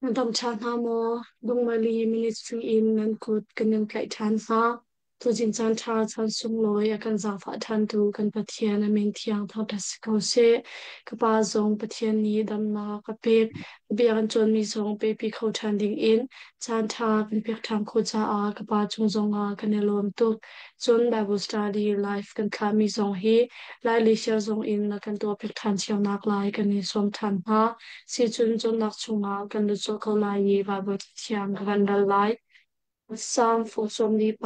Na dam ṭha hna maw? Lungmali ministry in nan kut kan in tlaih ṭhan hna. Tuzing caan ṭha caan sunglawi a kan zaangfah ṭhantu kan Pathian a min thiang thangṭhat si ko seh. Ka pa zong Pathian nih damnak a pek. Bia kan cawnmi zong pepi kho ṭhan dingin caan ṭha kan pek ṭhan khawh caah ka pa cung zongah kan i lawm tuk. Cun Bible study live kan thlahmi zong hi Lai le Shia zong in na kan tuahpiak ṭhan cio nak lai kan in sawm ṭhan hna. Sicun cawnnak chungah kan lut colh ko lai i Baibal Cathiang ka kan ral lai. Salm 41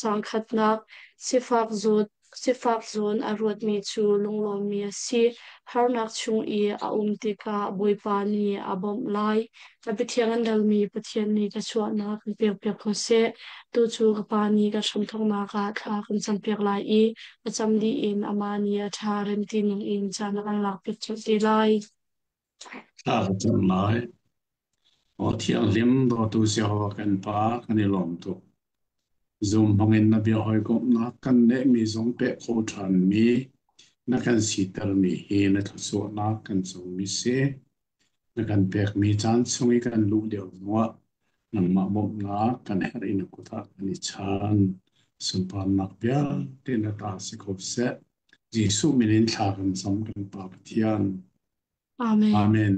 caang khatnak Sifak zawt sifak zawn a ruatmi cu lunglawmmi a si. Harnak chung i a um tikah Bawipa nih a bawmh lai. Ka biathiang an relmi Pathian nih ka chuahnak kan pekpiak ko seh. Tucu ka Pa nih ka hramthawknak ah thla kan campiak lai i a cam dih in amah nih a ṭha rem ti ning in caan a kan lakpiak colh te lai. Thla ka cam lai. Aw thianghlim dawtu Jehovah kan Pa, kan i lawm tuk. Zoom hmangin na bia hawikomhnak kan nehmi zong peh kho ṭhanmi na kan sitermi hi na thluachuahnak kan comi si. Na kan pekmi caan chung i kan luh lio zongah nangmah bawmhnak kan herh i na kut ah kan i chan. Sunparnak vialte na ta si ko seh. Jesuh min in thla kan cam kan Pa Pathian. Amen. Amen.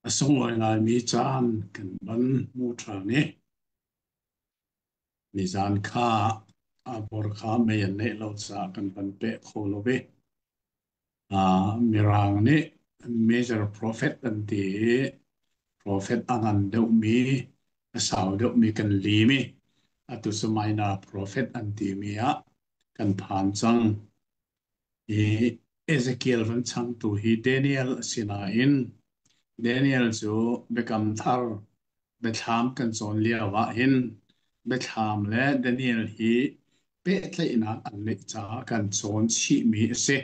A sunglawi ngaimi caan kan van hmu ṭhan i nizan kha a bor kha mei an neih lo caah kan van peh kho lo i Mirang nih major prophet an ti i prophet a ngan deuhmi a sau deuhmi kan lim i atu cu minor prophet an timi ah kan phan cang. Hi Ezekiel van changtu hi Daniel a si nain Daniel cu Biakam Thar biathlam kan cawn lio ah hin biathlam le Daniel hi pehtlaihnak an neih caah kan cawn chihmi a si.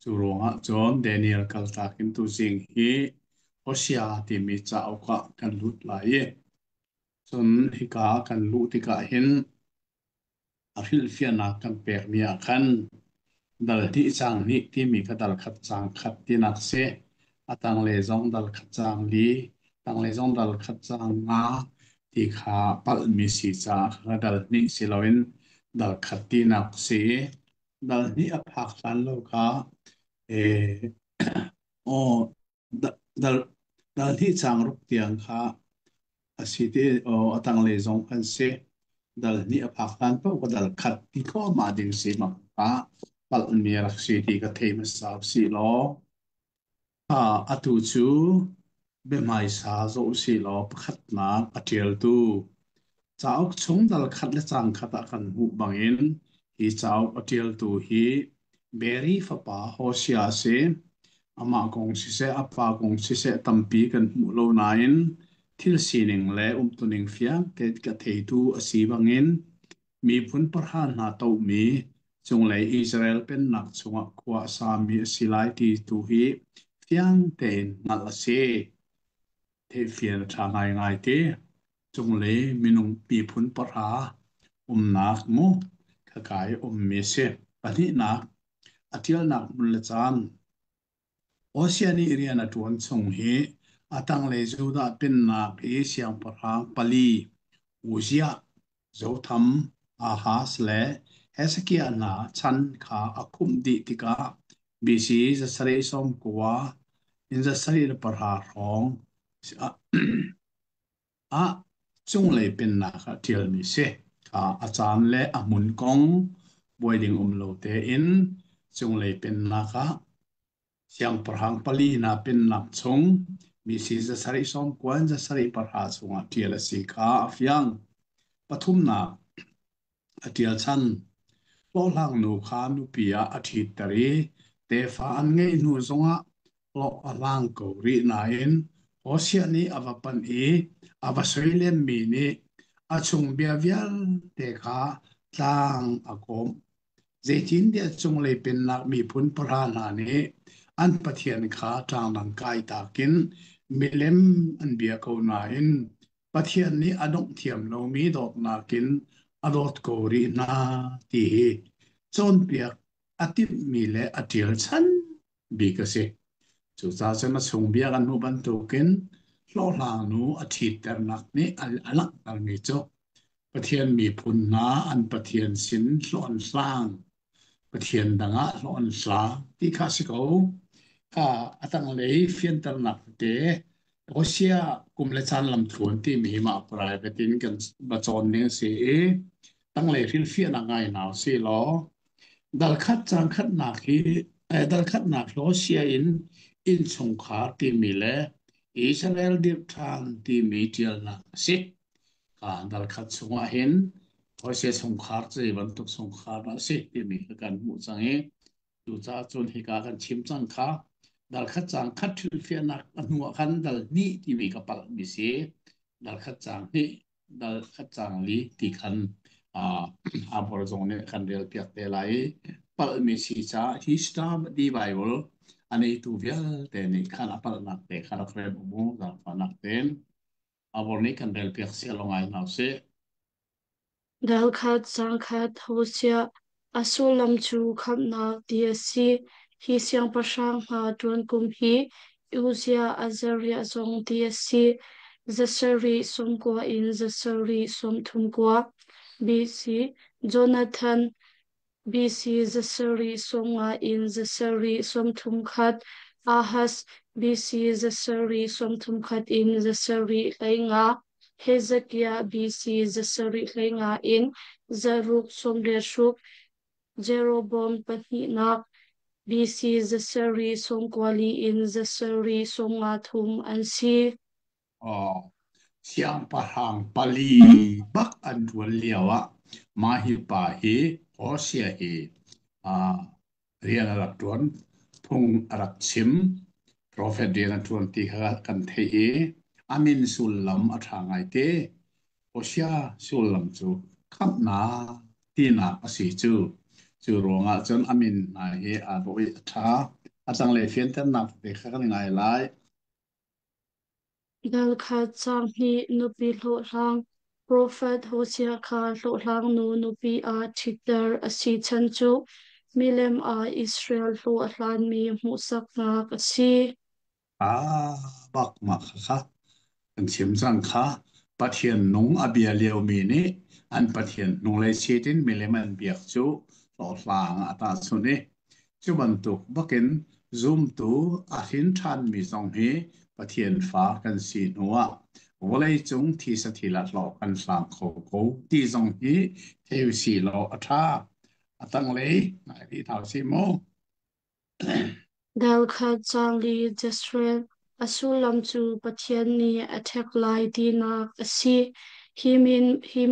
Cu ruangah cun Daniel kaltak in tuzing hi Hosea timi cauk ah kan lut lai i cun hika kan luh tikah hin a hrilhfiahnak kan pekmi ah khan dal hnih caang hnih timi kha dal khat caang khat tinak si. A tanglei zong dal khat caang li, tanglei zong dal khat caang nga ti kha palhmi si caah kha dal hnih si loin dal khat tinak si. Dal hnih a phak hlan lo kha eh, aw dal dal hnih caang ruk tiang kha a si ti aw a tanglei zong kan si. Dal hnih a phak hlan paoh ka dal khat ti thluahmah ding si mak ah palhmi rak si ti ka thei hmasa si law atu cu biahmaisa zoh si law pakhatnak a ṭialtu cauk chung dal khat le cang khat ah kan hmuh bangin hi cauk a ṭialtu hi Beri fapa Hosea a si. Amah kong siseh, a pa kong siseh tampi kan hmuh lo nain thil sining le umtuning fiang tein ka theitu a si bangin miphun pahra hna tohmi cunglei Israel pennak chungah khua a sami a si lai ti tu hi fiang tein hngalh a si. Theihfian a ṭha ngaingai ti. Cunglei minung miphun pahra umnak mu khaka i ummi a si. Pahnihnak, a ṭialnak hmun le caan. Hosea nih rian a ṭuan chung hi a tanglei Judah pennak i siangpahrang pali Uzziah, Jotham, Ahaz le Hezekiah hna chan kha a khumh dih tikah BC 790 in 710 hrawng ah cunglei pennak ah ṭialmi si. A caan le a hmun kong buai ding um lo tein cunglei pennak ah siangpahrang pali hna pennak chung BC 790 in 710 chungah ṭial a si kha a fiang. Pathumnak, A ṭial chan. Hlawhhlang nu kha nupi ah a ṭhitter i tefa an ngeih hnu zongah hlawh a hlang ko rih nain Hosea nih a va panh i a va soilemmi nih a chung bia vialte kha tlang a kawmh. Zeitintiah cunglei pennak miphun pahra hna nih an Pathian kha ṭangdang kai takin milem an bia ko nain Pathian nih a dongh thiam lomi dawtnak in a dawt ko rih hna ti hi cawnpiak a timhmi le a ṭial chan bik a si. Cucaah cun a chung bia kan hmuh bantukin hlawhhlang nu a ṭhitternak nih a langhtermi cu Pathian miphun hna an Pathian sin hlawh an hlang, Pathian dang ah hlawh an hlang ti kha a si ko. Kha a tanglei fianternak tete Hosea kum le caan lamthluan timi hi mah private in kan va cawn ding a si i tanglei hrilhfiahnak ngai hna usih law Dalkhat cangkhatnak hi dalkhatnak Hosea in innchungkhar timi le Israel dirh ṭhan timi ṭialnak a si. Ka dalkhat chungah hin Hosea chungkhar cu hi bantuk chungkhar dah a si timi kha kan hmuh cang i cucaah cun hika kan chim cang kha dalkhat cangkhat hrilhfiahnak a hnuah khan dal hnih timi ka palhmi si. Dalkhat cang hnih dal khat cang li ti khan Abor zong nih kan rel piak te lai i palhmi si caah hi star di Bible a neitu vialte nih khan a palhnak te kha rak rem u mu zaangfahnak tein Abor nih kan rel piak sia lo ngai hna usih. Dal khat, sang khat, Hosea, a sullam cu khamhnak ti a si. Hi siangpahrang hna ṭuan kum hi Uzziah Azariah zong ti a si. Zasarih 90 in zasarih 39 BC, Jonathan BC zasarih 50 in zasarih 31, Ahaz BC zasarih 31 in zasarih 15, Hezekiah BC zasarih 15 in zaruk 86, Jeroboam pahnihnak BC zasarih 94 in zasarih 53 an si. Oh, siangpahrang pali bak an ṭuan lioah mah hi pa hi Hosea hi rian a rak ṭuan, phung a rak chim, profet rian a ṭuan ti kha kan theih i a min sullam a ṭha ngaite. Hosea sullam cu khamhnak tinak a si cu. Cu ruangah cun a min hna hi aa dawh i a ṭha. A tanglei fianternak te kha kan ngai lai. Dal khat caang hnih nupi hlawhhlang Profet Hosea kha hlawhhlangnu nupi ah ṭhitter a si chan cu milem ah Israel hlawh a hlanmi hmuhsaknak a si. Ah, bak mah kha kan chim cang kha Pathian nung a bia liomi nih an Pathian hnunglei sit in milem an biak cu hlawhhlang ah a tahchunh i cu bantuk bakin zumtu a hrin ṭhanmi zong hi Pathian fa kan si hnuah vawleicung thisa thil ah hlawh kan hlang kho ko ti zong hi thei si law a ṭha. A tanglei ngai rih hna usih mu. Dal khat caang li Jezreel a sullam cu Pathian nih a ṭhek lai tinak a si. Hi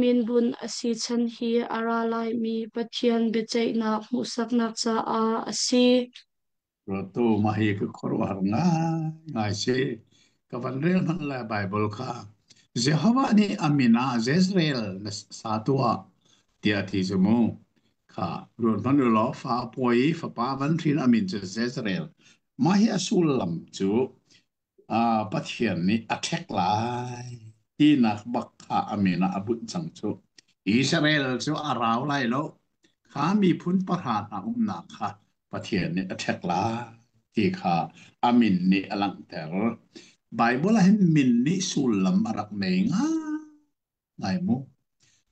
min bunh a si chan hi a ra laimi Pathian biaceihnak hmuhsaknak caah a si. Ruatu mah hi ka khuaruahhar ngaingai si. Ka van rel hmanh le Bible kha Jehovah nih a min ah Jezreel na sa tuah tiah a ti cu mu. Kha ruat hmanh u law fa a pawi i fapa van hrin a min cu Jezreel. Mah hi a sullam cu Pathian nih a ṭhek lai tinak bak kha a min ah a bunh cang cu. Israel cu a rau lai lo. Kha miphun pahra hna umnak kha Pathian nih a ṭhek lai ti kha a min nih a langhter. Baibal ah hin min nih sullam a rak nei ngai mu.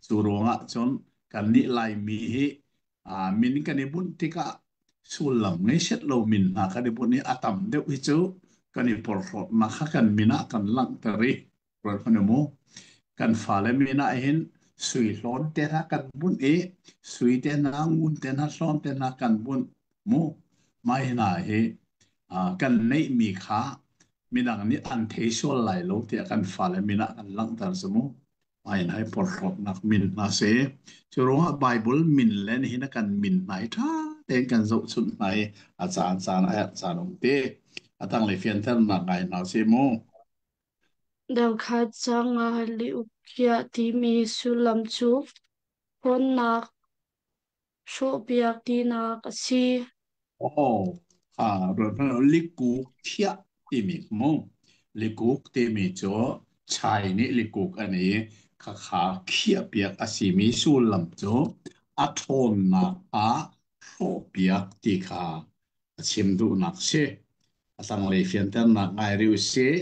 Cu ruangah cun kannih Laimi hi min kan i bunh tikah sullam ngei set lo min hna kan i bunh i a tam deuh hi cu kan i porhlawtnak kha kan min ah kan langhter i ruat hmanh u mu. Kan fale min ah hin sui hlawn te hna kan bunh i sui te hna, ngun te hna, hlawn te hna kan bunh mu. Mah hi hna hi kan neihmi kha midang nih an thei sual lai lo tiah kan fale min ah kan langhter cu mu. Mah hi porhlawtnak min hna si. Cu ruangah Bible min le nihin a kan min hna hi ṭha tein kan zohchunh hna i a caan caan a herh caan um ti. A tanglei fianternak ngai hna si mu. Dal khat caang nga liuk-khiah timi sullam cu ṭhawnnak hrawhpiak tinak a si. Oh, likuk thiah timi mu. Likuk timi cu chai nih likuk an i khakha khiahpiak a simi sullam cu a ṭhawnnak ah hrawhpiak ti kha a chim duhnak si. A tanglei fianternak ngai rih usih.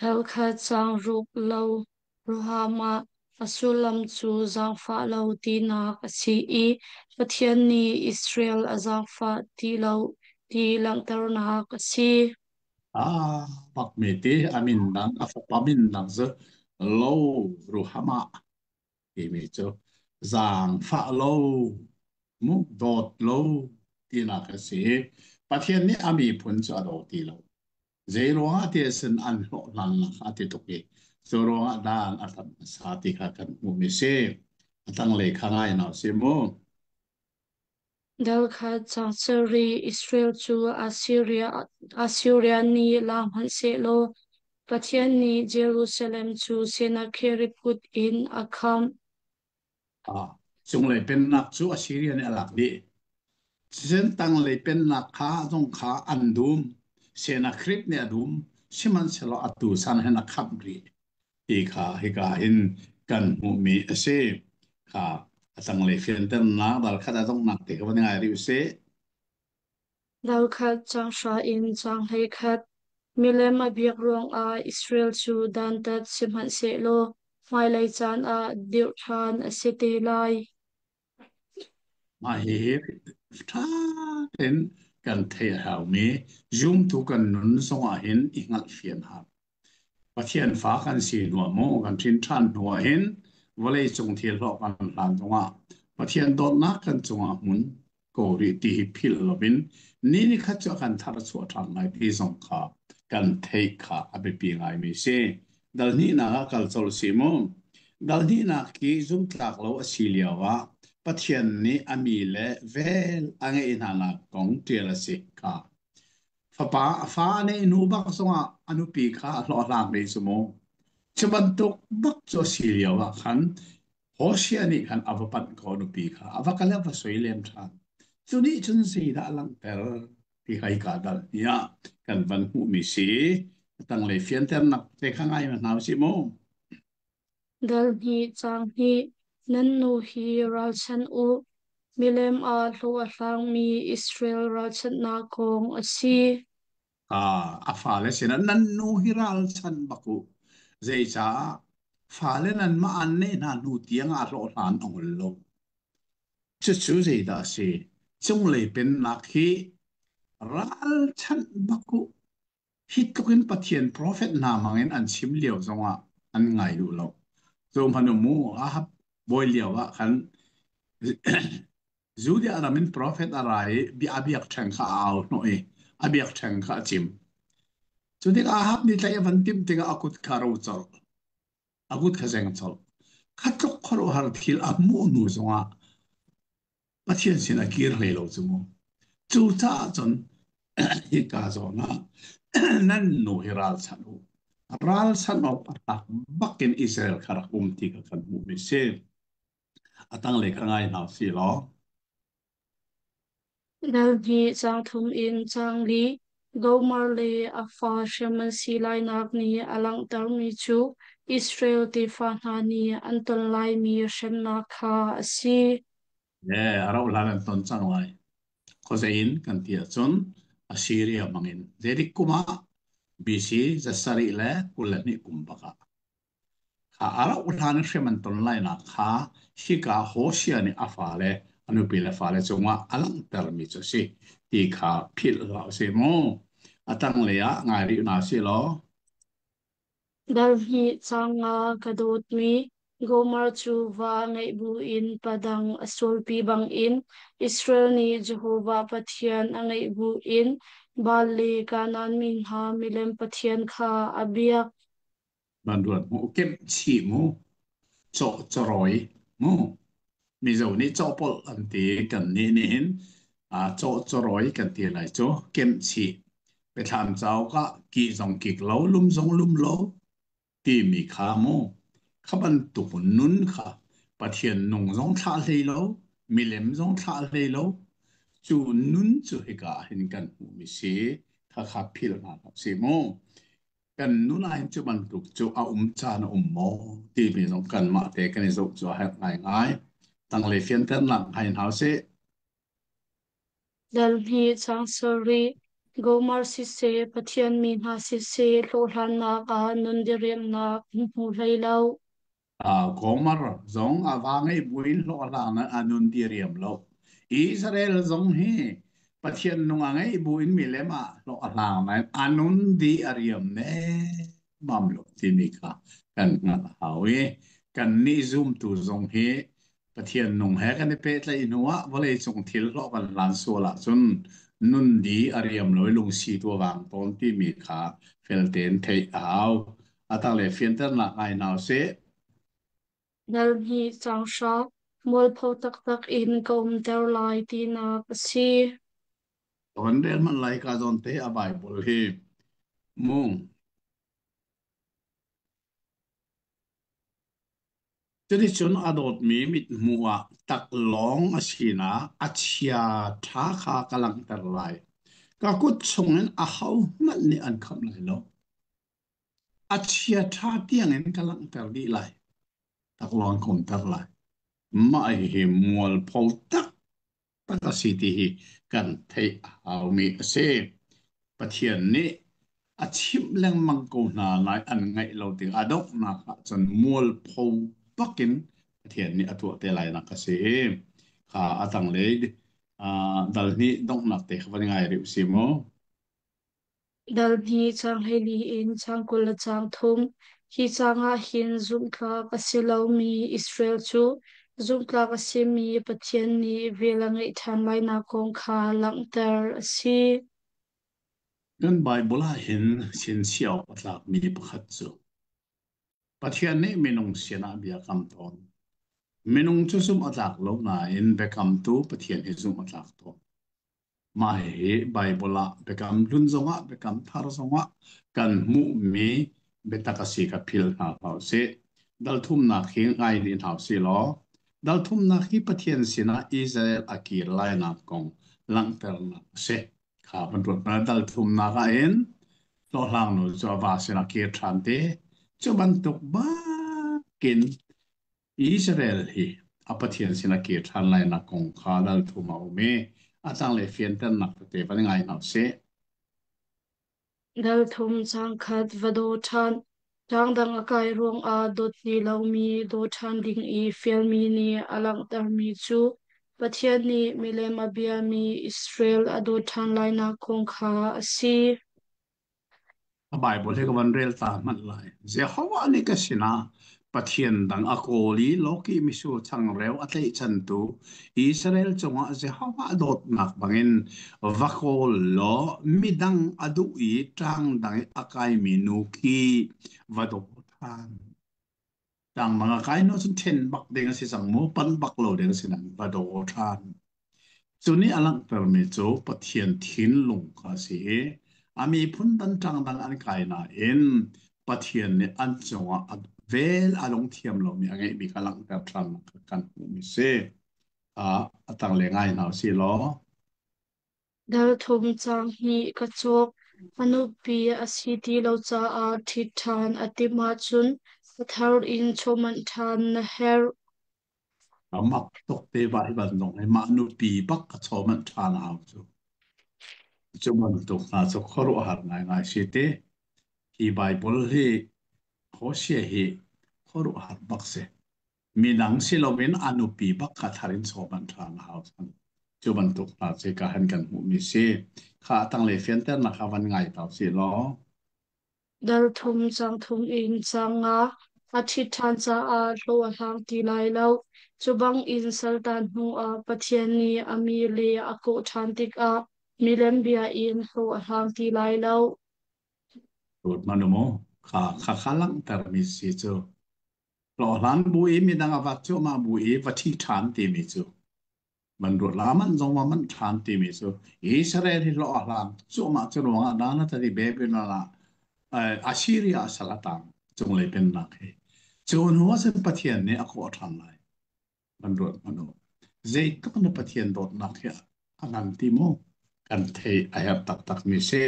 Halkha caang ruk lo ruahmah a sullam cu zaangfah lo tinak a si i Pathian nih Israel a zaangfah ti lo ti langhternak a si. Ah, bak mi ti a min dang a fapa min dang cu lo ruhama timi cu zaangfah lo mu dawt lo tinak a si. Pathian nih a miphun cu a daw ti lo. Zei ruangah ti sin an hlawh hlan nak a ti tuk i cu ruangah dan a tat hmasa ti kha kan hmuhmi si. A tanglei kha ngai na si mu. Dal kha caang sarih Israel cu Assyria nih la hmanhsehlaw Pathian nih Jerusalem cu Sennacherib kut in a khamh. Ah, cunglei pennak cu Assyria nih a lak dih. Cun tanglei pennak kha zong kha an dum. Sennacherib nih a dum. Sihmanhsehlaw atu san hin a khamh rih ti kha hika hin kan hmuhmi a si. Kha a tanglei fianternak dal khat a donghnak te kha van ngai rih usih. Dal khat caang hra in caang 11. Milem a biak ruangah Israel cu dantat sihmanhsehlaw hmailei caan ah dirh ṭhan a si te lai. Mah hihi ṭha tein kan theih a haumi zumtu kan nun zongah hin i hngalhfian hau. Pathian fa kan si hnuah maw kan ṭhin ṭhan hnuah hin vawlei cung thil hlawh kan hlan zongah Pathian dawtnak kan cungah hmun ko rih ti hi philh loin ni ni khat cu a kan thar chuah ṭhan lai ti zong kha kan theih kha a biapi ngaimi si. Dal hnihnak ah kal colh si mu. Dal hnihnak hi zumtlak lo a si lio ah Pathian nih a mi le vel a ngeih hnanak kong ṭial a si kha. Fapa a fa a neih hnu bak zongah a nupi kha a hlawhhlang rih cu mu. Cu bantuk bak cu a si lio ah khan Hosea nih khan a va panh ko nupi kha a va kal a va soi lem ṭhan. Cu nih cun zeidah a langhter ti hai ka dal tiah kan van hmuhmi si. A tanglei fianternak te kha ngai hna usih mu. Dal hnih caang hnih Nan nu hi ralchanh u. Milem ah hlawh a hlangmi Israel ralchanhnak kong a si. A fale sinah nan nu hi ralchan bak u. Zeicah fale nanmah an neh hna hnu tiang ah hlawhhlan a ngol lo. Cucu zeidah a si? Cunglei pennak hi ralchanh bak u. Hi tluk in Pathian profet hna hmangin an chim lio zongah an ngai duh lo. Cu hmanh u mu, Ahab bawi lio ah khan Judea ram in profet a ra i bia a biakṭheng kha a au hnawh i a biakṭheng kha a cim. Cu tikah Ahab nih tlaih a van timh tikah a kut kha a ro colh. A kut kha zeng colh. Kha tluk khuaruahhar thil a hmuh hnu zongah Pathian sin a kir hlei lo cu mu. Cucaah cun hika zawn ah nan nu hi ralchanh u. Ralchanh awk a tlak bakin Israel kha rak um ti kha kan hmuhmi si. A tanglei kha ngai hna usih law. Dal hnih caang thum in caang li Gomer le a fa hrem an si lainak nih a langhtermi cu Israel tefa hna nih an ton laimi hremnak kha a si. A rauh hlan an ton cang lai. Khuazei in kan ti ahcun Assyria bangin zeitik kum ah BC 722 kum bak ah Kha a rauh hlan in hrem an ton lainak kha hika Hosea nih a fale, a nupi le fale cungah a langhtermi cu a si ti kha philh hlah usih mu. A tanglei ah ngai rih hna sih law. Dal hnih caang nga ka dawtmi Gomer cu va ngeih buin pa dang a sualpi bangin Israel nih Jehovah Pathian a ngeih buin Baal le Kanaan mi hna milem pathian kha a biak. Van ruat mu, kemh chih mu, cawh carawi mu. Mizo nih cawhpolh an ti kan nih nihin cawh carawi kan ti lai cu kemh chih. Biathlam cauk ah kih zong kik lo, lum zong lum lo timi kha mu. Kha bantuk nun kha Pathian nung zong thlah hlei lo, milem zong thlah hlei lo, cu nun cu hika ah hin kan hmuhmi si. Khakha philh hna hlah sih mu. Kan nun ahhin cu bantuk cu a um caan a um maw timi zong kanmah te kan i zoh cu a herh ngaingai. Tanglei fianternak hai hna usih. Dal hnih caang sarih. Gomer siseh, Pathian mi hna siseh, hlawhhlannak ah nun diriamnak an hmu hlei lo. Gomer zong a va ngei buin hlawhhlang a nun diriam lo. Israel zong hi Pathian nung a ngei buin milem ah hlawh a hlang nain a nun di a riam ne mam lo timi kha kan hngalh a hau i kannih zumtu zong hi Pathian nung he kan i pehtlaih hnu ah vawleicung thil hlawh kan hlan sual ahcun nun di a riam lo i lungsi tu a vang tawn timi kha fel tein theih a hau. A tanglei fianternak ngai hna usih. Nal hnih cang hra, mualpho taktak in ka umter lai tinak a si. Kan rel hmanh lai ka zawn te a Bible hi mu. Cuticun a dawtmi mithmuh ah taklawng a sinak a chiaṭha kha ka langhter lai. Ka kut chungin ahohmanh nih an khamh lai lo. A chiaṭha tiangin ka langhter dih lai. Taklawng ka umter lai. Mah hihi mualpho tak tak a si ti hi kan theih a haumi a si. Pathian nih a chimh lengmang ko hna lai an ngaih lo tik a donghnak ah cun mualpho bakin Pathian nih a tuah te lai nak a si. Kha a tanglei dal hnih donghnak te kha van ngai rih u si mu. Dal hnih caang 14 in caang 20 le caang thum. Hi caang ah hin zumhtlak a si lomi Israel cu zumhtlak a simi Pathian nih vel a ngeih ṭhan lainak kong kha langhter a si. Kan Bible ah hin chinchiah awk a tlakmi pakhat cu Pathian nih minung sinah bia kam tawn. Minung cu zumh a tlak lo nain biakamtu Pathian hi zumh a tlak tawn. Mah hihi Baibal ah Biakam Hlun zongah Biakam Thar zongah kan hmuhmi biatak a si kha philh hna hlah usih. Dal thumnak hi ngai dih hna usih law dal thumnak hi Pathian sinah Israel a kir lainak kong langhternak a si. Kha van ruat hmanh. Dal thumnak ah hin hlawhhlangnu cu a va sinah kir ṭhan te. Cu bantuk bakin Israel hi a Pathian sin a kir ṭhan lainak kong kha dal thum a um i a tanglei fianternak tete van ngai hna usih. Dal thum caang khat va daw ṭhan. Ṭangdang a kai ruangah dawt ti lomi daw ṭhan ding i fialmi nih a langhtermi cu Pathian nih milem a biami Israel a dawt ṭhan lainak kong kha a si. A Bible hi ka van rel ta hmanh lai. Jehovah nih ka sinah Pathian dang a kawl i lawkih mitsur changreu a tlaihchantu Israel cungah Jehovah dawtnak bangin va kawl law midang a duh i ṭang dang i a kaimi nu khi va daw ṭhan. Ṭang dang a kai hnu cun ṭhen bak ding a si cang mu, pan bak lo ding a si nang va daw ṭhan. Cu nih a langhtermi cu Pathian thinlung kha a si i a miphun dang ṭangdang an kai nain Pathian nih an cungah a vel a lungthiam lomi a ngeihmi kha langhter ṭhannak kha kan hmuhmi a si. A tanglei ngai hna u sih law. Dal thum caang hnih ka cawk. A nupi a si ti lo caah ṭhit ṭhan a timh ahcun a thar in chawhmanh ṭhan na herh. A mak tuk te va hi bantuk hi mah nupi bak ka chaw manh ṭhan a hau cu. Cu bantuk hna cu khuaruahhar ngaingai si te. Hi Bible hi Hosea hi khuaruahhar bak si. Midang si loin a nupi bak kha thar in chaw manh ṭhan a hau cang. Cu bantuk hna cu ka han kan hmuhmi si. Kha a tanglei fianternak kha van ngai ta usih law. Dal thum caang thum in caang nga a ṭhit ṭhan caah hlawh a hlang ti lai lo. Cu bangin saltan hnuah Pathian nih a mi le a kawh ṭhan tikah milem bia in hlawh a hlang ti lai lo. Ruat hmanh u mu. Kha kha kha langhtermi si cu. Hlawhhlang bu i midang a vat cuahmah bu i va ṭhi ṭhan timi cu man ruat la man zong ma man ṭhan timi cu Israel hi hlawh a hlang cuahmah cu ruangah dana tadi Babylon ah Assyria sal a tang cunglei pennak hi cu hnu ah cun Pathian nih a kawh ṭhan lai man ruat hmanh u zeitluk na Pathian dawtnak hi a ngan ti mu kan thei a herh taktak mi si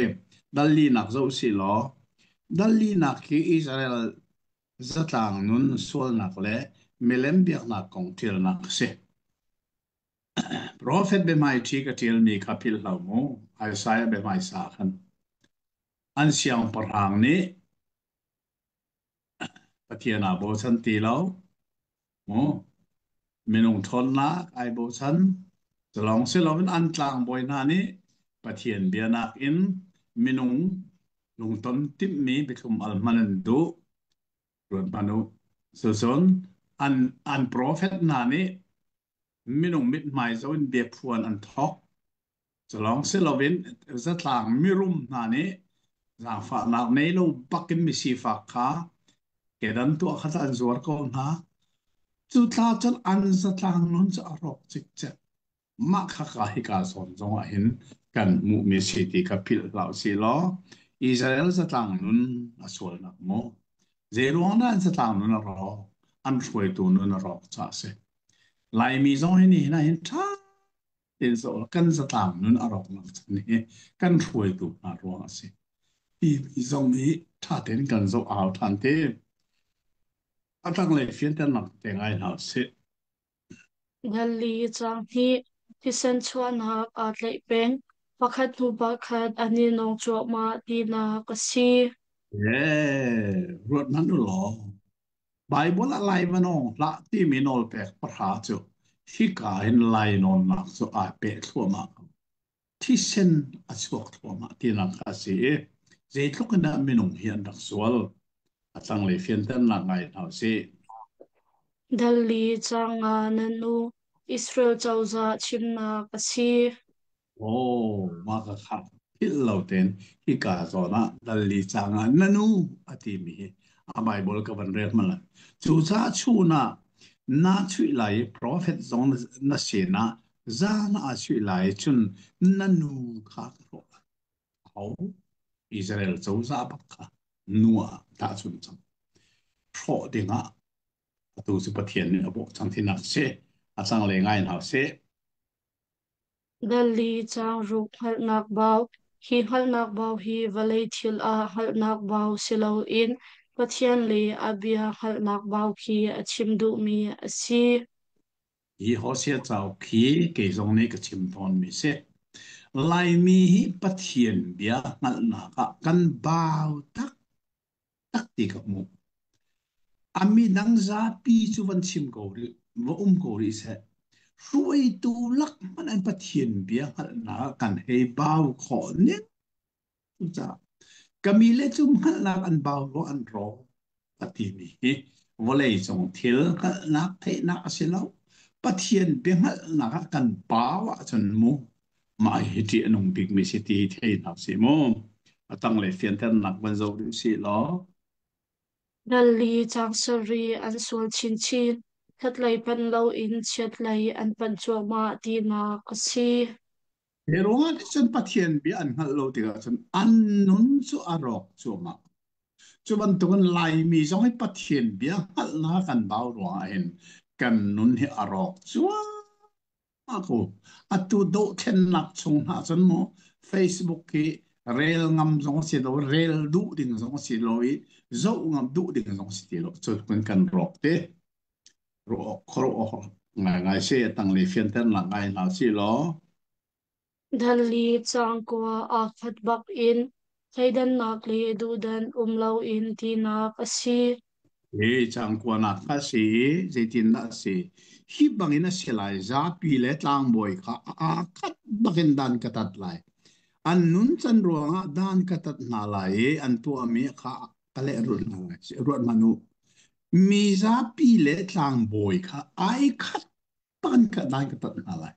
dallinak zoh si law dallinak hi Israel zatlang nun sualnak le milem biaknak kong ṭialnak a si. Profet biahmaiṭhi ka ṭialmi kha philh hlah mu. Isaiah biahmaisa khan an siangpahrang nih Pathian aa bochan ti lo. Mu minung ṭhawnnak ai bochan. Cu lawng si loin an tlangbawi hna nih Pathian bia nakin minung lungton timhmi biathlum al hman an duh. Ruat hmanh u. Cucun an profet hna nih minung mithmai zoh in biaphuan an thawk. Cu lawng si loin zatlang mirum hna nih zaangfahnak nei lo bakin misifak kha kedan tuah kha an zuar ko hna. Cu thla cun an zatlang nun cu a rawk cikcek. Mah khaka hika zawn zongah hin kan hmuhmi si ti kha philh hlah usih law Israel zatlang nun a sualnak mu. Zei ruang dah an zatlang nun a rawk? An hruaitu nun a rawk caah a si. Laimi zong hi nihin ah hin ṭha tein zoh kan zatlang nun a rawknak chan hi kan hruaitu hna ruang a si. Timi zong hi ṭha tein kan zoh a hau ṭhan te. A tanglei fianternak te ngai hna usih. Ngali caang hnih thisen chuahnak aa tlaih peng. Pakhat hnu pakhat an i nawng cuahmah tinak a si. Ruat hmanh u law Baibal ah lai va nawng hlah timi nawlpek pahra cu hika hin lainawnnak cu aa peh thluahmah ko. Thisen a chuak thluahmah tinak kha a si i zeitluk in dah minung hi an rak sual. A tanglei fianternak ngai hna usih. Dali caang nga na nu Israel cozah chimnak a si. Oh, mah ka kha philh lo tein hika zawn ah Lalli caang ah na nu a timi hi a Bible ka van rel hmanh lai. Cucaah chun ah naa chuih lai i profet zong na sinah zan ah aa chuih lai i cun na nu kha ka hrawh lai. Ho Israel cozah bak kha nu ah tahchun cang. Hrawh dingah atu cu Pathian nih a bawh cang tinak si. A canglei ngai hna sih. Dali caang ruk hngalhnak bau. Hi hngalhnak bau hi vawlei thil ah hngalhnak bau si loin Pathian le a bia hngalhnak bau khi a chim duhmi a si. Hi Hosea cauk hi kei zong nih ka chim tawnmi si. Laimi hi Pathian bia hngalhnak ah kan bau taktak ti ka hmuh. A midang zapi cu van chim ko rih, va um ko rih seh. Hruaitu lak hmanh an Pathian bia hngalhnak ah kan hei bau khawh ning. Cucaah ka mi le cu hngalhnak an bau rua an rawk a timi hi vawleicung thil hngalhnak theihnak a si lo. Pathian biahngalhnak ah kan bau ahcun mu mah hi ṭih a nung bikmi si ti hi theihnak si mu. A tanglei fianternak van zoh rih sih law. Dali caang sarih an sual chinchin. Ṭhatlei panh loin chiatlei an panh cuahmah tinak a si. Hi ruangah cun Pathian bia an hngalh lo tikah cun an nun cu a rawk cuahmah. Cu bantukin Laimi zong hi Pathian bia hngalhnak kan bau ruangah hin kan nun hi a rawk cuahmah ko. Atu dohthlennak chung hna cun mu Facebook hi rel ngam zong a si lo, rel duh ding zong a si lo i zoh ngam duh ding zong a si ti lo. Cu kan kan rawk te. Ruah khuaruah ngaingai si tanglei fianternak ngai hna si law. Dali cangkua aa khat bak in thleidannak le duhdan um loin tinak a si. Hi cangkuanak kha si zeitindah a si? Hi bangin a si lai, zapi le tlangbawi kha aa khat bakin dan ka tat lai. An nuncan ruangah dan ka tat hna lai i an tuahmi kha ka lehrulh hna lai. Ruat hmanh u. Mi zapi le tlangbawi kha ai khat bak in dan ka tat hna lai.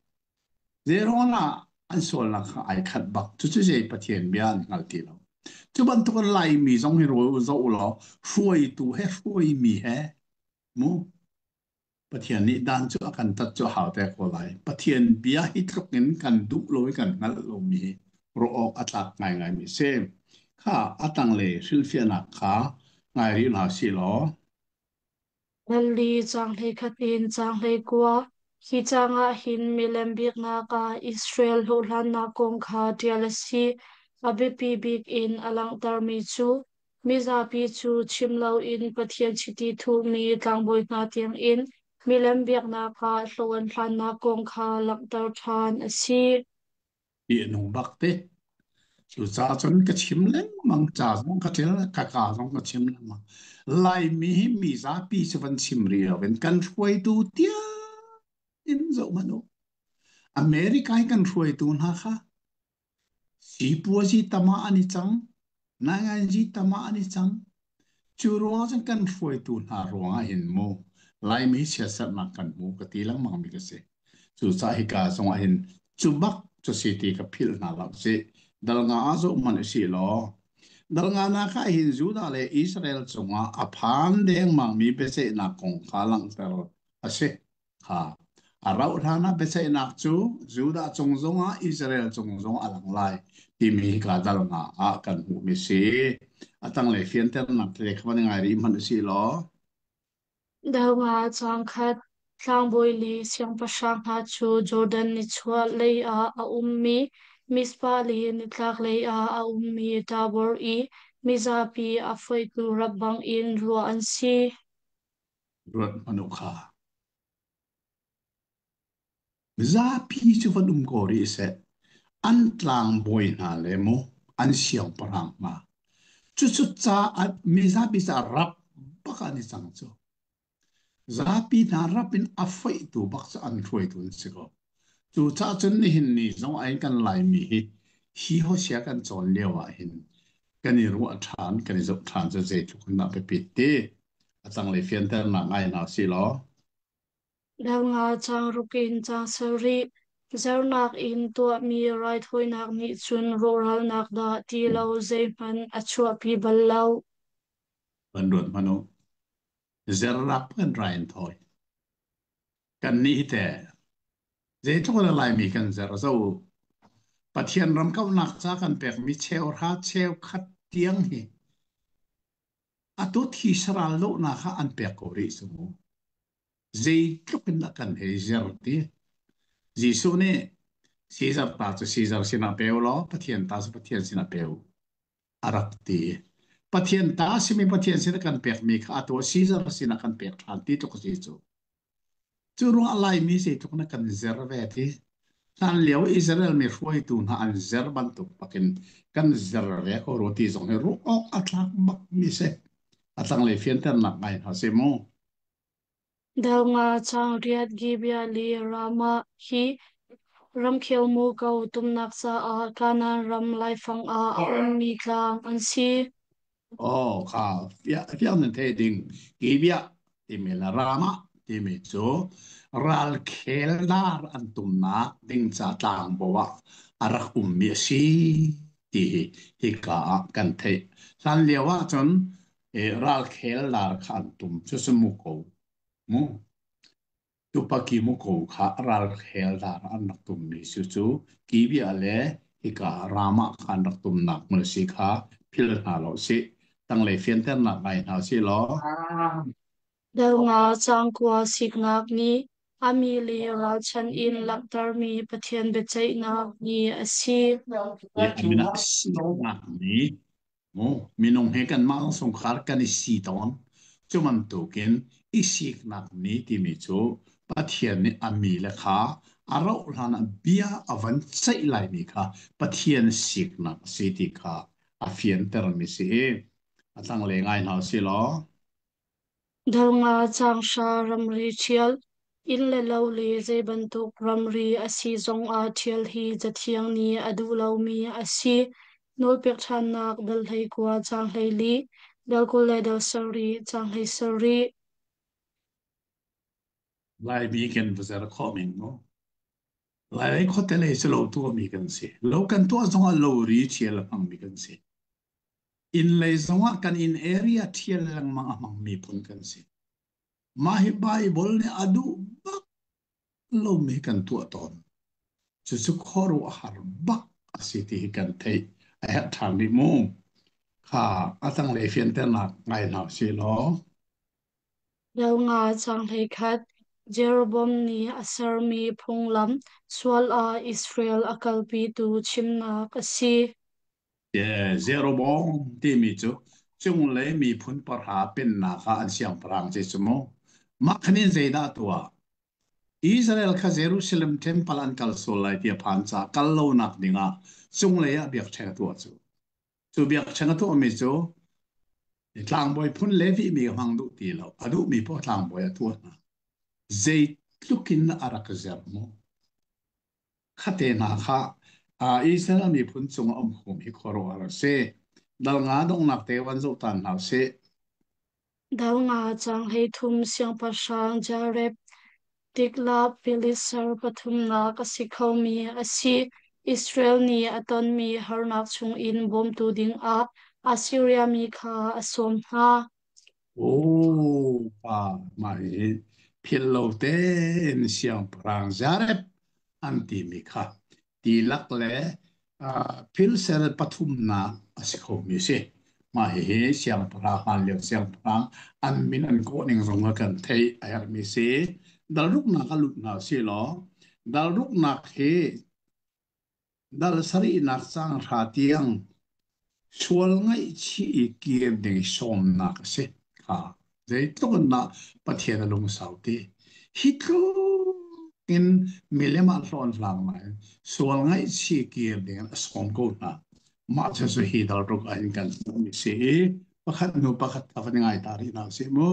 Zeiruang ah an sualnak kha ai khat bak. Cucu zei Pathian bia an hngal ti lo. Cu bantukin Laimi zong hi rawl zoh u law hruaitu he hruaimi he mu Pathian nih dan cu a kan tat cu a hau te ko lai. Pathian bia hi tluk in kan duh lo i kan hngalh lomi hi ruah awk a tlak ngaingaimi a si. Kha a tanglei hrilhfiahnak kha ngai rih hna sih law. Dali caang hleikhat in caang hleikua. Hi caang ah hin milem biaknak ah Israel hlawhhlannak kong kha ṭial a si. A biapi bik in a langhtermi cu mizapi cu chim loin Pathian chiti thuhmi tlangbawi hna tiangin milem biaknak ah hlawh an hlannak kong kha langhter ṭhan a si. Ti a nung bak te. Cucaah cun ka chim lengmang, ca zong ka ṭial, ka kaa zong ka chim lengmang. Laimi hi mi zapi cu van chim rih loin kan hruaitu tiang in zoh hmanh u. America i kan hruaitu hna kha sipuazi tam ah an i cang, nainganzi tam ah an i cang. Cu ruangah cun kan hruaitu hna ruangah hin mu Laimi siaserhnak kan hmu ka ti lengmang mi ka si. Cucaah hika zongah hin cu bak cu si ti ka philh hna lo si. Dal nga ah zoh hmanh usih law dal nga nak ah hin Judah le Israel cungah a phan dengmangmi biaceihnak kong kha langhter a si. Kha a rauh hlan ah biaceihnak cu Judah cung zongah Israel cung zongah a lang lai timi hika dal nga ah kan hmuhmi si. A tanglei fianternak tete kha van ngai rih hmanh usih law. Dal nga caang khat tlangbawi le siangpahrang hna cu Jordan nichuah lei ah a ummi Mizpah le nitlaklei ah a ummi Tabor i mizapi a foihtu rap bangin ruah an si. Ruat hmanh u kha. Zapi cu van um ko rih seh. An tlangbawi hna le mu an siangpahrang hna. Cucu ca mizapi ca rap bak an i cang cu. Zapi hna rap in a foihtu bak cu an hruaitu an si ko. Cucaah cun nihin ni zong ah hin kan Laimi hi hi Hosea kan cawn lio ah hin kan i ruah ṭhan, kan i zoh ṭhan cu zeitluk in dah biapit ti a tanglei fianternak ngai hna sih law. Dal nga caang ruk in caang sarih zernak in tuahmi raithawinak nih cun rawhralnak dah ti lo zeihmanh a chuahpi bal lo. Van ruat hmanh u. Zernak kan rai in thawi. Kannih hi teh zeitluk in a Laimi kan zer zo. Pathian ram kauhnak ca kan pekmi cheuhra cheukhat tiang hi atu thi saral dawhnak ah an pek ko rih cu mu. Zeitluk in dah kan hei zer ti. Jesuh nih Caesar ta cu Caesar sinah pe u law Pathian ta cu Pathian sinah pe u a rak ti. Pathian ta simi Pathian sinah kan pekmi kha atu Caesar sinah kan pek ṭhan ti tluk a si cu. Cu ruangah Laimi zeitluk na kan zer ve ti. Hlanlio Israel mi hruaitu hna an zer bantuk bakin kan zer ve ko rua ti zong hi ruah awk a tlak bak mi si. A tanglei fianternak ngai hna si mu. Dal nga caang riat Gibeah le Ramah hi ramkhel muko tumnak caah Kanaan ram laifang ah a ummi tlang an si. Oh, kha fiang nan thei ding. Gibeah timi le Ramah timi cu ralkhel dar an tumnak ding ca tlangbo ah a rak ummi a si ti hi hika ah kan theih. Hlan lio ahcun ralkhel dar kha an tum cucu muko mu. Tupaki muko kha ralkhel dar an rak tummi cu cu Gibeah le hika Ramah kha an rak tumnak hmun a si kha philh hna lo sih. Tanglei fianternak ngai hna sih law. Dal nga cangkua siknak nih a mi le ralchanh in langhtermi Pathian biaceihnak ni a si. I a min ah siknak ni Minung he kanmah chungkhar kan i si tawn. Cu bantukin i siknak ni timi cu Pathian nih a mi le kha a rauh hlan ah bia a van ceih laimi kha Pathian siknak a si ti kha a fiantermi si i a tanglei ngai hna usih law. Dal nga caanghra ramri ṭhial, inn le lo le zeibantuk ramri a si zongah ṭhial hi Cathiang nih a duh lomi a si. Nawlpek ṭhannak dal 19 caang 14, dal 20 le dal 7 caang 17. Laimi kan va zer khawh men mu. Lailei khuate lei cu lo tuahmi kan si. Lo kan tuah zongah lo ri ṭhial a hmangmi kan si. Inn lei zongah kan inn area ṭhial lengmang a hmangmi phun kan si. Mah hi Baibal nih a duh bak lomi kan tuah tawn. Cucu khuaruahhar bak a si ti hi kan theih a herh ṭhan rih mu. Kha a tanglei fianternak ngai hna usih law. Dal nga caang 11 Jeroboam nih a sermi phunglam sual ah Israel a kalpitu chimnak a si. Jeroboam timi cu cunglei miphun pahra pennak ah an siangpahrang si cu mu. Mah khan in zeidah tuah? Israel kha Jerusalem temple an kal sual lai ti a phan caah kal lonak dingah cunglei ah biakṭheng a tuah cu. Cu biakṭheng a tuahmi cu tlangbawi phun Levi mi hmang duh ti lo. A duhmi poah tlangbawi a tuah hna. Zeitluk in a rak zer mu. Khate hna kha Israel miphun cungah um khom hi khuaruahhar a si. Dal nga donghnak te van zoh tan hna usih. Dal nga caang 13 Siangpahrang Jareb Tiglath-Pileser pathumnak a si khomi a si. Israel nih a tonmi harnak chungin bawmtu dingah Assiria mi kha a sawm hna. Oh, pa mah hi philh lo tein siangpahrang Jareb an timi kha tilak le philsel pathumnak a si khomi a si. Mah hihi siangpahrang hlanlio siangpahrang an min an kawh ning zong a kan theih a herhmi si. Dalruknak a lut hna si law dalruknak hi dal sarihnak caang hra tiang sual ngaihchih i kir ding sawmnak a si kha. Zeitluk in dah Pathian a lungsau ti. Hi tluk in milem ah hlawn hlang nain sual ngaihchih kir ding in a sawm ko hna. Mah cu cu hi dal ruk ah hin kan hmuhmi si i pakhat hnu pakhat kha van ngai ta rih hna usih mu.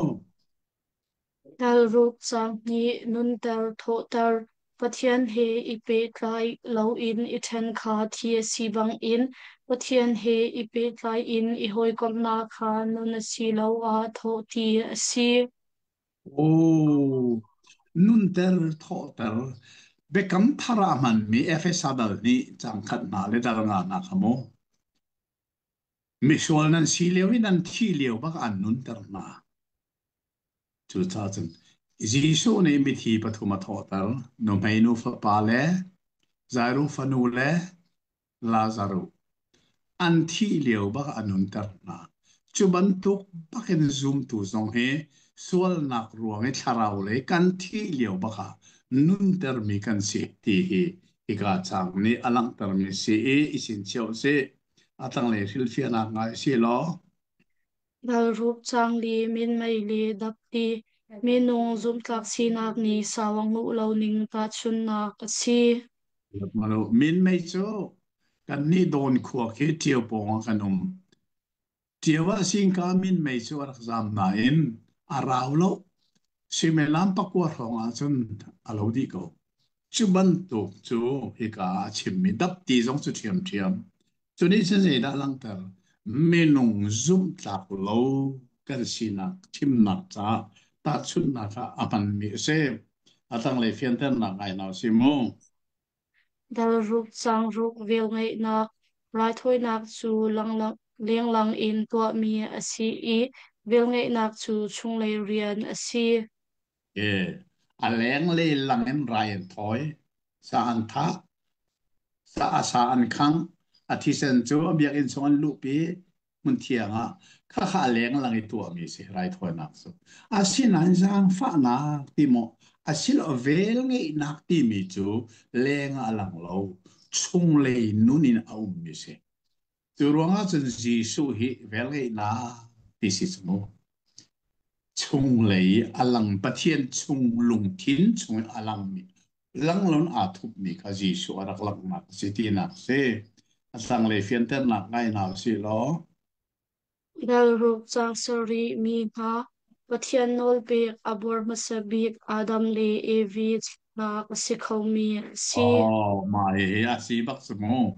Ṭalruk caang nih nunter thawhter, Pathian he i pehtlai loin i ṭhen kha thi a si bangin Pathian he i pehtlai in i hawikomhnak kha nun asiloah thawh ti a si. Oh, nunter thawhter biakam thar ah hmanmi Efesa dal nih cang khat hna le dal nga hna kha mu. Misual nan si lio i nan thih lio bak an nunter hna. Cucaah cun Jesuh nih mithi pathum a thawhter, nuhmeinu fapa le Jairu fanu le Lazaruh. An thih lio bak a nunter hna. Cu bantuk bakin zumtu zong hi sualnak ruang i thlarau lei kan thih lio bak ah nuntermi kan si ti hi hika caang nih a langhtermi si i i cinchiah usih. A tanglei hrilhfiahnak ngai si law Ralrup cangli, minmei le dapti, minung zumhtlak sinak nih sau a nguh lo ning tahchunhnak a si. Minmei cu kannih Dawn khua khi Ṭio pawng ah kan um. Ṭio ah zingka minmei cu a rak zaam nain a rau lo. Suimilam pakua hrawng ahcun a lo dih ko. Cu bantuk cu hika ah a chimmi dapti zong cu ṭhiamṭhiam. Cu nih cun zeidah a langhter? Minung zumhtlak lo kan sinak chimnak caah tahchunhnak ah a hmanmi a si. A tanglei fianternak ngai hna usih mu. Dalruk cangruk velngeihnak raithawinak cu lenglang in tuahmi a si i velngeihnak cu chunglei rian a si. E, a lenglei lang in rai an thawi, sa an thah, sa a sa an khangh, a thisen cu a biakinn chung an luhpi hmunthiang ah khakha a lenglang i tuahmi si raithawinak cu. Asinain zaangfahnak ti maw asilo velngeihnak timi cu leng ah a lang lo, chunglei nun in a ummi si. Cu ruangah cun Jesuh hi velngeihnak ti si cu mu. Chunglei a lang Pathian chung lungthin chung a langmi langloin aa thupmi kha Jesuh a rak langhnak a si tinak a si. A tanglei fianternak ngai hna usih law. Dalruk caang sarih mi hna Pathian nawlpek a buar hmasa bik Adam le Evi nak a si khomi a si. Oh, mah hi a si bak cu mu.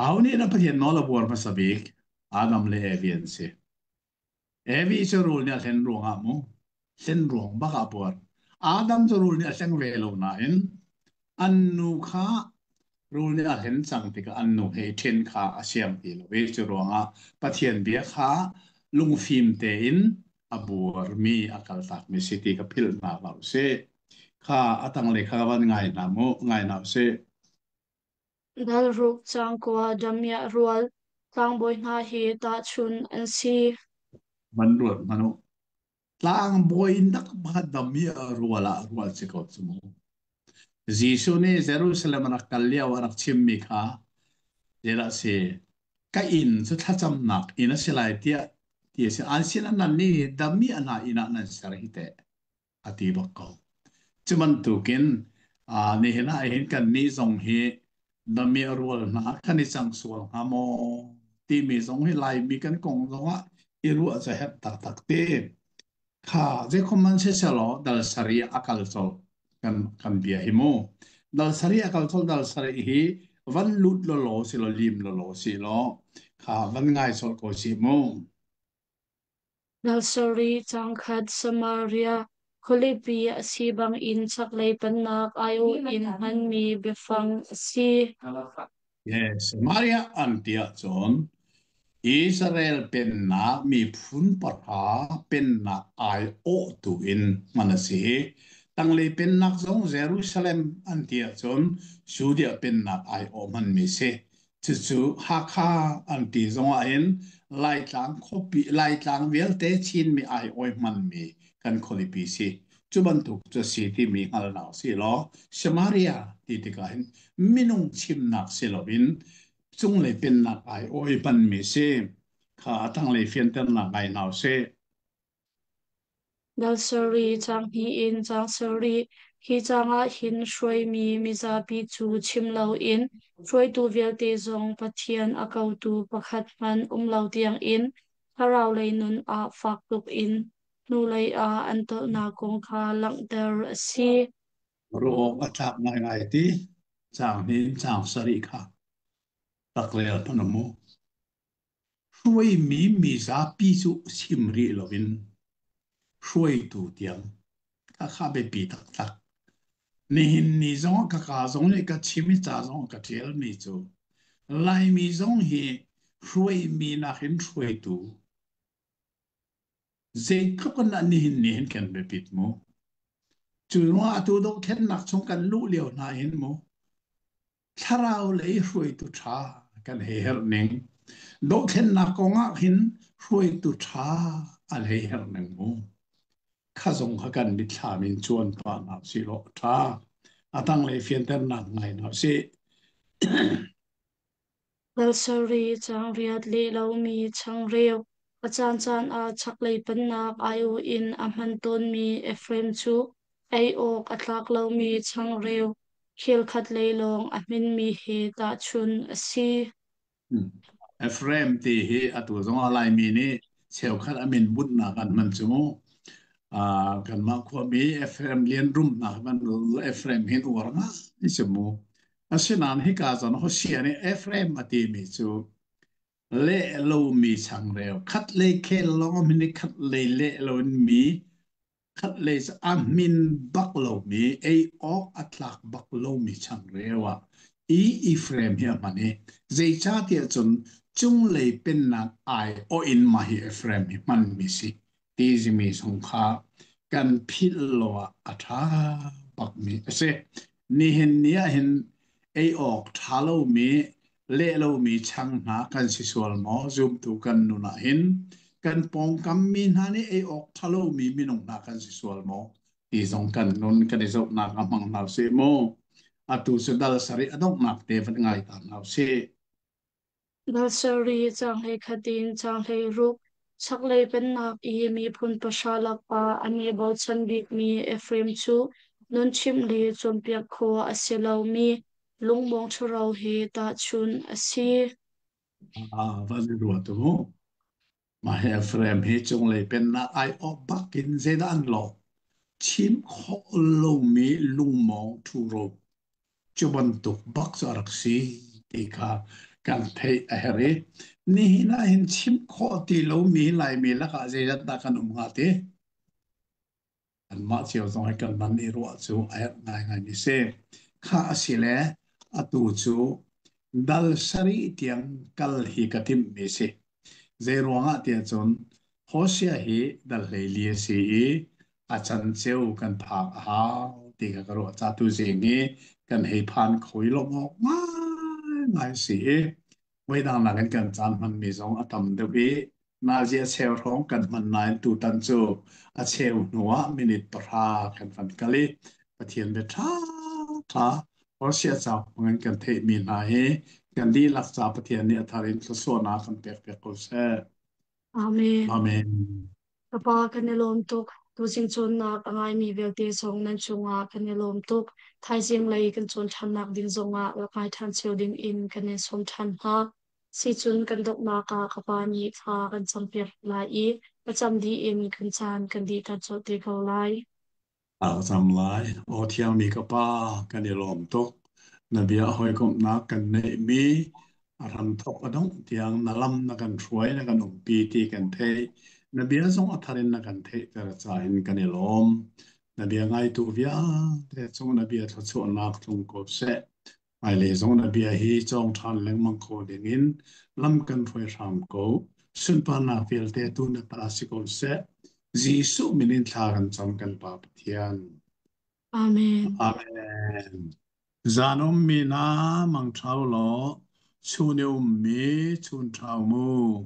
Aho nih na Pathian nawl a buar hmasa bik? Adam le Evi an si. Evi cu rul nih a hlen ruangah mu, hlen ruang bak ah buar. Adam cu rul nih a hleng ve lo nain an nu kha rul nih a hlen cang tikah an nu he i ṭhen kha a siang ti lo i cu ruangah Pathian bia kha lungfim tein a buarmi a kaltakmi si ti kha philh hna hlah usih. Kha a tanglei kha van ngai hna mu, ngai hna usih. Dalruk cangkua damiah rual tlangbawi hna hi tahchunh an si. Van ruat hmanh u. Tlangbawi nak dam i rual ah rual si ko cu mu. Jesuh nih Jerusalem a rak kal lio a rak chimmi kha zeidah a si? Ka inn cu thlacamnak inn a si lai tiah ti a si. An sinah nan nih dami a hna inn ah nan ser hi teh a ti bak ko. Cu bantukin nihin ah hin kan nih zong hi dami a rual hna kan i cang sual hnga maw timi zong hi Laimi kan kong zongah i ruah cu herh taktak ti. Kha zeikhom man siselaw dal sari a kal colh kan bia hi mu. Dal sari a kal colh dal sari hi van lut lawlaw si law lim lawlaw si law kha van ngai colh ko si mu. Nursery cangkhat Samaria khualipi a si bangin chaklei pennak aiawh in hmanmi biafang a si. Yes, Samaria an ti ahcun Israel pennak miphun pahra pennak aiawhtu in hman a si i tanglei pennak zong Jerusalem an ti ahcun Judea pennak aiawh hmanmi si. Cucu Hakha an ti zong ahhin Laitlang khuapi Laitlang vialte Chinmi aiawh hmanmi kan khualipi si. Cu bantuk cu si timi hngalhnak si law Samaria ti tikah hin minung chimnak si loin cunglei pennak aiawh hmanmi si. Kha a tanglei fianternak ngai hna usih. Nursery caang hnih in caang sarih. Hi caang ah hin hruaimi mizapi cu chim loin hruaitu vialte zong Pathian a kotu pakhat hmanh um lo tiangin thlarau lei nun ah fak tuk in hnulei ah an tolhnak kong kha langhter a si. Ruah awk a tlak ngaingai ti caang hnih in caang sarih kha rak rel hmanh u mu. Hruaimi mizapi cu chim rih loin hruaitu tiang khakha biapi taktak. Nihin ni zong ka ka zong nih ka chim i ca zong ka ṭialmi cu Laimi zong hi hruaimi nakin hruaitu zeitluk in dah nihin ni hin kan biapit mu. Cu ruangah atu dohthlennak chung kan luh lio hna hin mu thlarau lei hruaitu ṭha kan hei herh ning dohthlennak kong ah hin hruaitu ṭha an hei herh ning mu kha zong kha kan mitthlam in cuan pah hna usih law ṭha a tanglei fianternak ngai hna usih. Nursery cangriat leh lomi changreu, a caancaan ah chaklei pennak aiawh in a hman tawnmi Ephraim cu ei awk a tlak lomi changreu khel khatlei lawng a hminmi he tahchunh a si. Ephraim ti hi atu zong ah Laimi nih cheukhat a min bunhnak an hman cu mu. Kanmah khuami Ephraim lian rumnak man Ephraim hin uar ngai si mu. Asinain hika zawn Hosea nih Ephraim a timi cu leh lomi changreu khatlei khel lawng a hmin i khatlei leh loin mi khatlei cu a hmin bak lomi ei awk a tlak bak lomi changreu ah i Ephraim hi a hman i zeicahtiah cun cunglei pennak aiawh in mah hi Ephraim hi hmanmi si ti zimi zong kha kan philh lo ah a ṭha bakmi a si. Nihin ni ah hin ei awk ṭha lomi leh lomi chang hna kan si sual maw? Zumtu kan nun ah hin kan pawngkam mi hna nih ei awk ṭha lomi minung hna kan si sual maw? Ti zong kan nun kan i zohnak a hmang hna usih mu. Atu cu dal sarih a donghnak te van ngai ta hna usih. Nursery caanghlei khat in caanghlei ruk, chaklei pennak i miphun pahra lakah an i bochan bikmi Ephraim cu nunchimh le cawnpiak khawh a si lomi lungmawng ṭhuro he tahchunh a si. Ah, van i ruat u. Mah hi Ephraim hi cunglei pennak aiawh bak in zeidah an lawh? Chim khawh lomi lungmawng ṭhuro cu bantuk bak cu a rak si ti kha kan theih a herh i nihin ah hin chim khawh ti lomi Laimi lakah zeizat dah kan um hnga ti? Anmah cio zong hi kan van i ruah cu a herh ngaingaimi si. Kha a si le atu cu dal sarih tiang kal hi ka timhmi si. Zei ruangah tiah cun Hosea hi dal 14 a si i a canceu kan phak a hau ti kha ka ruah. Ca tu zing hi kan hei phan kho i lawmh awk ngaingai a si i voidang nakin kan caan hmanmi zong a tam deuh i nazi a cheu hrawng kan hman nain tutan cu a cheu hnu ah minute 10 kan van kal i Pathian bia ṭha ṭha Hosea cauk hmangin kan theihmi hna hi kan dihlak ca Pathian nih a thar in thluachuahnak kan pek piak ko seh. Amen. Amen. Ka Pa kan i lawm tuk. Tuzing cawnnak a ngaimi vialte zong nan cungah kan i lawm tuk. Thaizing lei kan cawn ṭhannak ding zongah rak ngai ṭhan cio ding in kan in sawm ṭhan hna. Sicun kan donghnak ah ka pa nih thla kan campiak lai i thlacam dih in kan caan kan dihter colh te ko lai. A cam lai. Aw thiangmi ka Pa, kan i lawm tuk. Na bia hawikomhnak kan neihmi a hramthawk a dongh tiang na lam na kan hruai, na kan umpi ti kan theih. Na bia zong a thar in na kan theihter cahin kan i lawm. Na bia ngaitu vialte cung na bia thluachuahnak tlung ko seh. Hmailei zong na bia hi cawng ṭhan lengmang kho dingin lam kan hruai hram ko. Sunparnak vialte tu na ta si ko seh. Jesuh min in thla kan cam kan Pa Pathian. Amen. Amen. Zan ummi na mang ṭhau law, chun i ummi chun ṭhau mu.